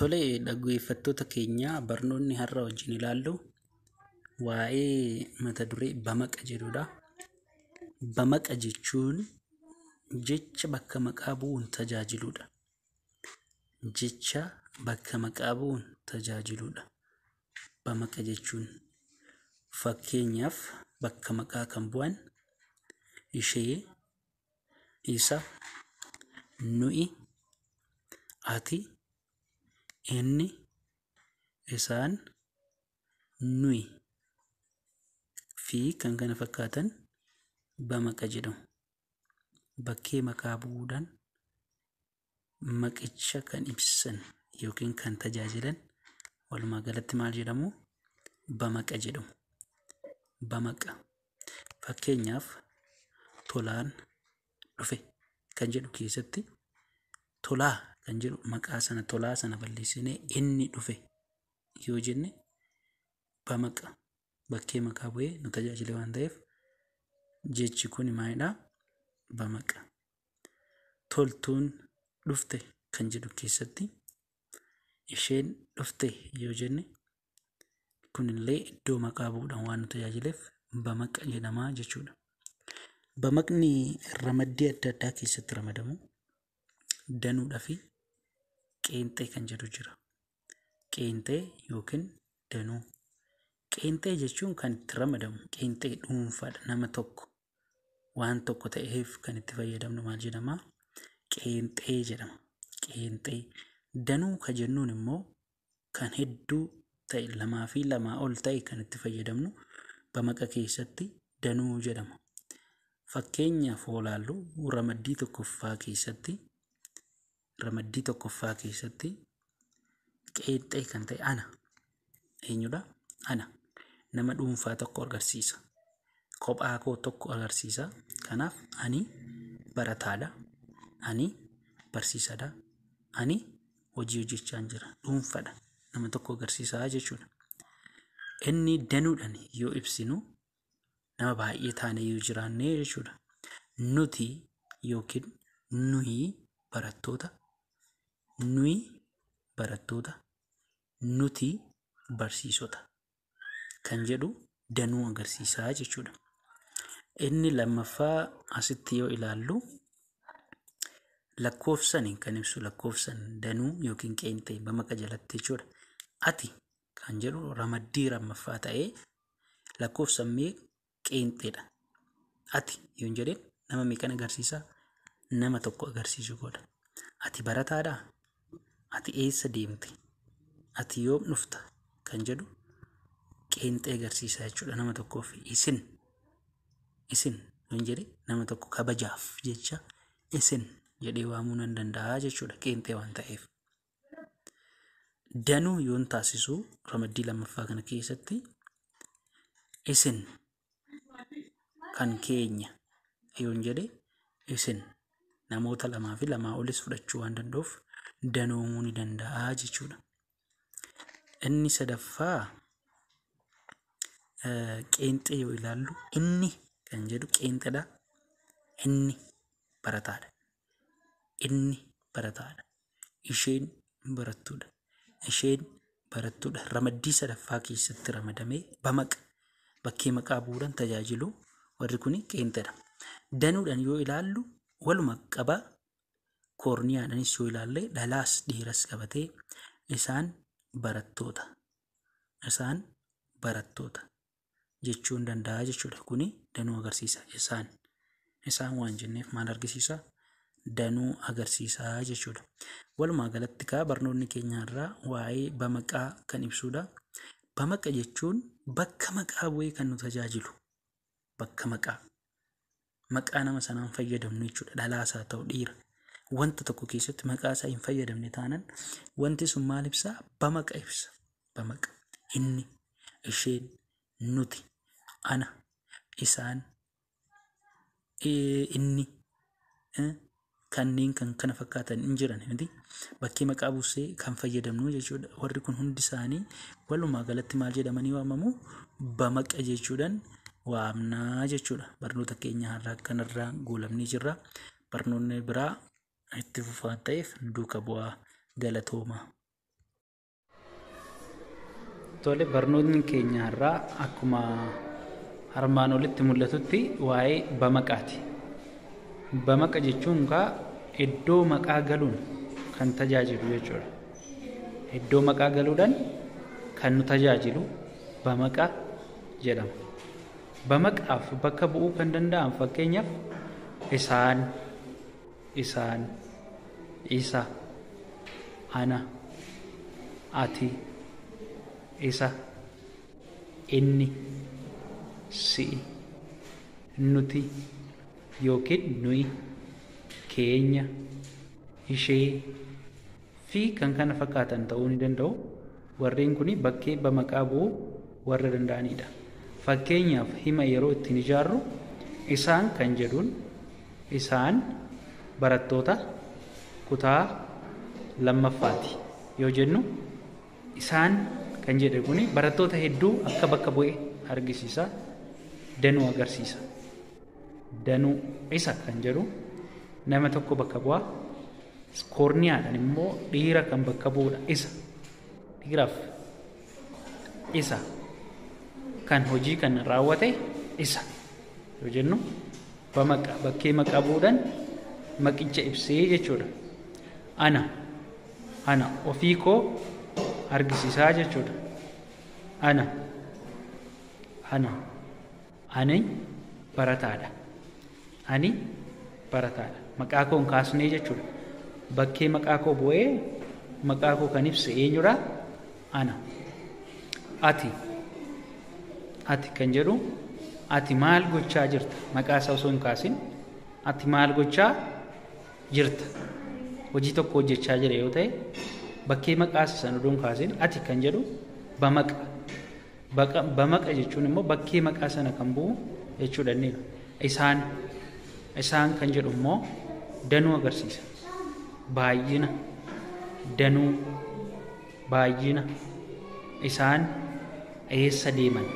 Tole, dhaggeeffattoota keenya, barnoonni har'a wajjin ilaallu waa'ee mata duree bamaqa jedhudha. Bamaqa jechuun jecha bakka maqaa bu'uun tajaajiludha. Jecha bakka maqaa bu'uun tajaajiludha. Bamaqa jechuun fakkeenyaaf bakka maqaa kan bu'an ishee, isa, nu'i, ati, inni, isaan, nuyi fi kan kana fakkaatan bamaqa jedhamu. Bakkee maqaa bu'uudhaan maqicha kan ibsan yookiin kan tajaajilan walumaa galatti maal jedhamu? Bamaqa jedhamu. Bamaqa. Fakkeenyaaf, Tolaan dhufe kan jedhu keessatti Tolaa kan jedhu maqaa sana, Tolaa sana balleessinee inni dhufe yoo jenne, bamaqa bakkee maqaa bu'ee nu tajaajile waan ta'eef jechi kun maalidhaa? Bamaqa. Toltuun dhufte kan jedhu keessatti isheen dhufte yoo jenne, kunillee iddoo maqaa bu'uudhaan waan nu tajaajileef bamaqa jedhama jechuudha. Bamaqni ramaddii adda addaa keessatti ramadamu. Danuudhaa fi qeenxee kan jedhu jira. Qeenxee yookiin danuu. Qeenxee jechuun kan itti ramadamu qeenxee dhuunfaadha, nama tokko waan tokko ta'eef kan itti fayyadamnu maal jedhama? Qeenxee jedhama. Qeenxee. Danuu kan jennuun immoo kan hedduu ta'e, lamaa fi lamaa ol ta'e kan itti fayyadamnu bamaqa keessatti danuu jedhama. Fakkeenyaaf yoo ilaallu, ramaddii tokkoffaa keessatti qeenxee kan ta'e ana. Eenyudha? Ana. Nama dhuunfaa tokko agarsiisa. Kophaa koo tokko agarsiisa. Kanaaf ani barataadha. Ani barsiisaadha. Ani hojii hojjechaa jira. Dhuunfaadha. Nama tokko agarsiisaa jechuudha. Inni danuudhaan yoo ibsinu, nama baay'ee taane yoo jiraanne jechuudha. Nuti yookiin nuyi barattoota, nuyi barattoota, nuti barsiisota kan jedhu danuu agarsiisaa jechuudha. Inni lammaffaa asitti yoo ilaallu, lakkoofsan kan ibsu, lakkoofsan danuu yookiin qeenxee bamaqa jalatti jechuudha. Ati kan jedhu ramaddii lammaffaa ta'ee lakkoofsan mee qeenxeedha. Ati yoon jedheen nama meeqan agarsiisaa? Nama tokko agarsiisuu godha. Ati barataadhaa? Ati eessa deemte? Ati yoom dhufta? Kan jedhu qeenxee agarsiisaa jechuudha nama tokkoof. Isin yoon jedhe, nama tokko kabajaaf jecha isin jedhee waamuu nan danda'a jechuudha, qeenxee waan ta'eef. Danuu yoon taasisu, ramaddii lammaffaa kana keessatti isin kan keenya yoon jedhe, isin namoota lamaa fi lamaa olis fudhachuu waan danda'uuf danoomuu ni danda'a jechuudha. Inni sadaffaa qeenxee yoo ilaallu, inni kan jedhu qeenxeedha. Inni barataadha. Inni barataadha. Isheen barattuudha. Isheen barattuudha. Ramaddii sadaffaa keessatti ramadamee bamaqa bakkee maqaa bu'uudhaan tajaajilu, warri kun qeenxeedha. Danuudhaan yoo ilaallu, waluma qaba, koorniyaadhaanis yoo ilaalle, dhalaas dhiiras qabatee isaan barattoota. Isaan barattoota jechuu hin danda'a jechuudha. Kuni danuu agarsiisa. Isaan. Isaan waan jenneef maal argisiisa? Danuu agarsiisa jechuudha. Walumaa galatti kaa barnoonni keenya irraa waa'ee bamaqaa kan ibsudha. Bamaqa jechuun bakka maqaa bu'ee kan nu tajaajilu. Bakka maqaa. Maqaa nama sanaan fayyadamnu jechuudha. Dhalaas haa ta'u dhiira. Wanta tokko keessatti maqaa isaa hin fayyadamne taanaan wanti sun maal ibsaa? Bamaqa ibsa. Bamaqa. Inni, isheen, nuti, ana, isaan, inni, kanneen kan kana fakkaatan hin jiran miti. Bakkee maqaa buusee kan fayyadamnu jechuudha. Warri kun hundi isaanii walumaa galatti maal jedhamanii waamamu? Bamaqa jechuudhaan waamnaa jechuudha. Barnoota keenya har'aa kanarraa goolabnee jirra. Barnoonni biraa itti fufaa ta'eef duuka bu'aa, galatooma. Tole, barnootni keenya har'aa akkuma armaan olitti mul'atutti waa'ee bamaqaati. Bamaqa jechuun kaa iddoo maqaa galuun kan tajaajilu jechuudha. Iddoo maqaa galuudhaan kan nu tajaajilu bamaqa jedhama. Bamaqaaf bakka bu'uu kan danda'an fakkeenyaaf isaan, isaan, isa, ana, ati, isa, inni, si'i, nuti yookiin nuyi, keenya, ishee fi kan kana fakkaatan ta'uu ni danda'u. Warreen kun bakkee bamaqaa bu'uu warra danda'anidha. Fakkeenyaaf hima yeroo ittiin ijaarru isaan kan jedhuun isaan barattoota kutaa lammaffaati yoo jennu isaan kan jedhe kun barattoota hedduu akka bakka bu'e argisiisa. Danuu agarsiisa. Danuu isa kan jedhu nama tokko bakka bu'a. Koorniyaadhaan immoo dhiira kan bakka bu'udha. Isa dhiiraaf isa kan hojii kan raawwate isa yoo jennu bamaqa bakkee maqaa bu'uudhaan maqicha ibsee jechuudha. Ana ana ofii koo argisiisaa jechuudha. Ana ana ani barataadha. Ani barataadha. Maqaa koo hin kaasnee jechuudha. Bakkee maqaa koo bu'ee maqaa koo kan ibse eenyudha? Ana. Ati ati kan jedhu ati maal gochaa jirta? Maqaa isaa osoo hin kaasin ati maal gochaa jirta? Hojii tokko hojjechaa jira yoo ta'e bakkee maqaa isaa sana osoo hin kaasin ati kan jedhu bamaqa. Bamaqa jechuun immoo bakkee maqaa sana kan bu'u jechuudha inni. Isaan isaan kan jedhu immoo danuu agarsiisa. Baay'ina danuu baay'ina isaan eessa deeman?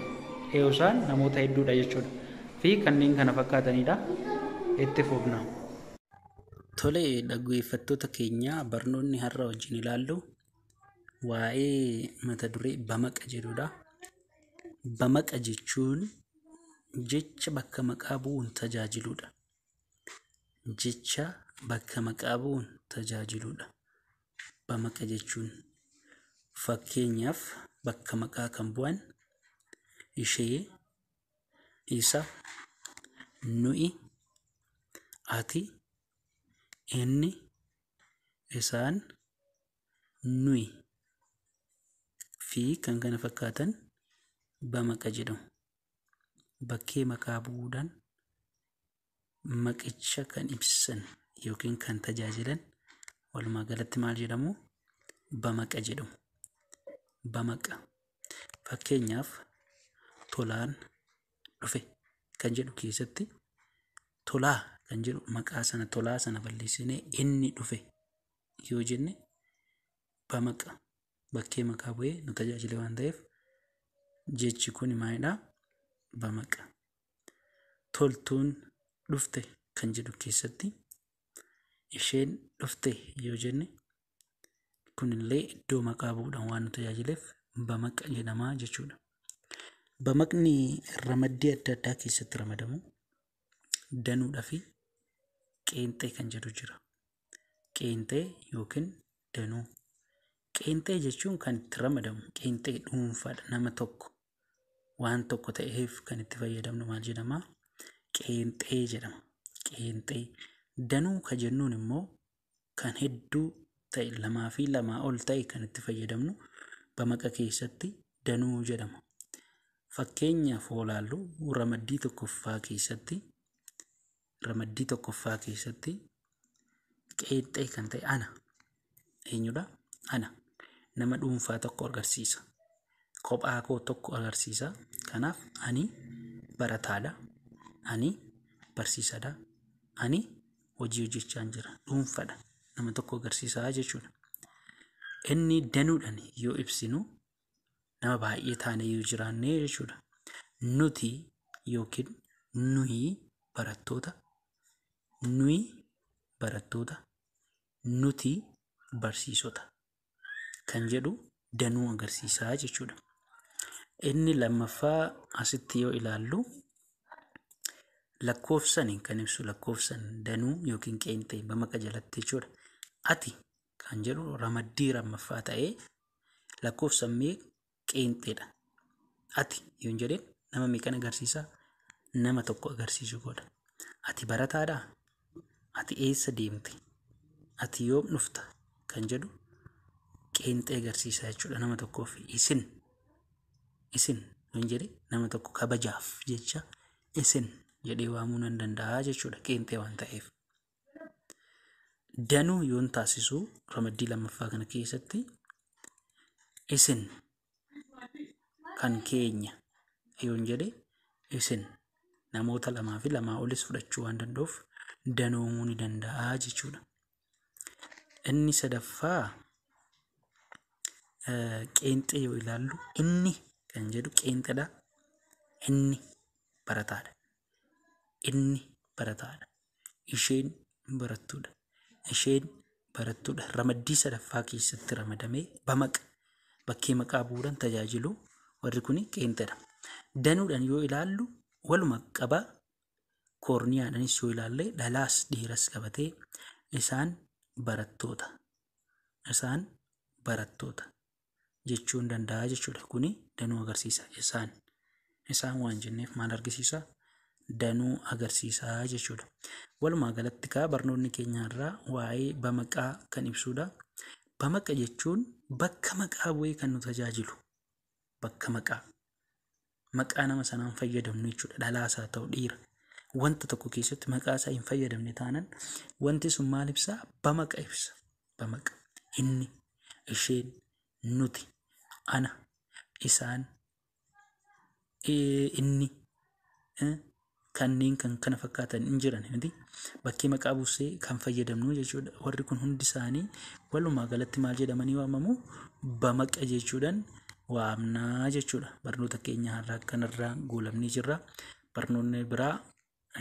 Isaan namoota hedduudha jechuudha. Fi kanneen kana fakkaatanidha. Itti fufna. Tole, dhaggeeffattoota keenya, barnoonni har'a wajjin ilaallu waa'ee mata duree bamaqa jedhudha. Bamaqa jechuun jecha bakka maqaa bu'uun tajaajiludha. Jecha bakka maqaa bu'uun tajaajiludha. Bamaqa jechuun fakkeenyaaf bakka maqaa kan bu'an ishee, isa, nu'i, ati, inni, isaan, nuyi fi kan kana fakkaatan bamaqa jedhamu. Bakkee maqaa bu'uudhaan maqicha kan ibsan yookiin kan tajaajilan walumaa galatti maal jedhamu? Bamaqa jedhamu. Bamaqa. Fakkeenyaaf tolaan dhufe kan jedhu keessatti tolaa kan jedhu maqaa sana tolaa sana balleessinee inni dhufe yoo jenne bamaqa bakkee maqaa bu'ee nu tajaajile waan ta'eef jechi kun maalidhaa? Bamaqa. Toltuun dhufte kan jedhu keessatti isheen dhufte yoo jenne kunillee iddoo maqaa bu'uudhaan waan nu tajaajileef bamaqa jedhama jechuudha. Bamaqni ramaddii adda addaa keessatti ramadamu danuudhaa fi qeenxee kan jedhu jira. Qeenxee yookiin danuu. Qeenxee jechuun kan itti ramadamu qeenxee dhuunfaadha, nama tokko waan tokko ta'eef kan itti fayyadamnu maal jedhama? Qeenxee jedhama. Qeenxee. Danuu kan jennuun immoo kan hedduu ta'e, lamaa fi lamaa ol ta'e kan itti fayyadamnu bamaqa keessatti danuu jedhama. Fakkeenyaaf yoo ilaallu ramaddii tokkoffaa keessatti qeenxee kan ta'e ana. Eenyudha? Ana. Nama dhuunfaa tokko agarsiisa. Kophaa koo tokko agarsiisa. Kanaaf ani barataadha. Ani barsiisaadha. Ani hojii hojjechaa jira. Dhuunfaadha. Nama tokko agarsiisaa jechuudha. Inni danuudhaan yoo ibsinu nama baay'ee taane yoo jiraanne jechuudha. Nuti yookiin nuyi barattoota, nuyi barattoota, nuti barsiisota kan jedhu danuu agarsiisaa jechuudha. Inni lammaffaa asitti yoo ilaallu lakkoofsan kan ibsu lakkoofsan danuu yookiin qeenxee bamaqa jalatti jechuudha. Ati kan jedhu ramaddii lammaffaa ta'ee lakkoofsan mee qeenxeedha. Ati yoon jedheen nama meeqan agarsiisa? Nama tokko agarsiisu godha. Ati barataadhaa? Ati eessa deemte? Ati yoom dhufta? Kan jedhu qeenxee agarsiisa jechuudha nama tokkoof. Isin isin yoon jedhe nama tokko kabajaaf jecha isin jedhee waamuu nan danda'a jechuudha qeenxee waan ta'eef. Danuu yoon taasisu ramaddii lammaffaa kana keessatti isin kan keenya yoon jedhe isin namoota lamaa fi lamaa olis fudhachuu waan danda'uuf danoomuu ni danda'a jechuudha. Inni sadaffaa qeenxee yoo ilaallu inni kan jedhu qeenxeedha. Inni barataadha. Inni barataadha. Isheen barattuudha. Isheen barattuudha. Ramaddii sadaffaa keessatti ramadamee bamaqa bakkee maqaa bu'uudhaan tajaajilu warri kun qeenxeedha. Danuudhaan yoo ilaallu waluma qaba koorniyaadhaanis yoo ilaalle dhalaas dhiiras qabatee isaan barattoota. Isaan barattoota jechuun danda'a jechuudha. Kuni danuu agarsiisa. Isaan isaan waan jenneef maal argisiisa? Danuu agarsiisa jechuudha. Walumaa galatti kaa barnoonni keenya irraa waa'ee bamaqaa kan ibsudha. Bamaqa jechuun bakka maqaa bu'ee kan nu tajaajilu. Bakka maqaa. Maqaa nama sanaan fayyadamnu jechuudha. Dhalaas haa ta'u dhiira. Wanta tokko keessatti maqaa isaa hin fayyadamne taanaan wanti sun maal ibsaa? Bamaqa ibsa. Bamaqa. Inni, isheen, nuti, ana, isaan, inni, kanneen kan kana fakkaatan hin jiran miti. Bakkee maqaa buusee kan fayyadamnu jechuudha. Warri kun hundi isaanii walumaa galatti maal jedhamanii waamamu? Bamaqa jechuudhaan waamnaa jechuudha. Barnoota keenya har'aa kanarraa goolabnee jirra. Barnoonni biraa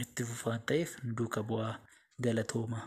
itti fufaa ta'eef duuka bu'aa galatooma.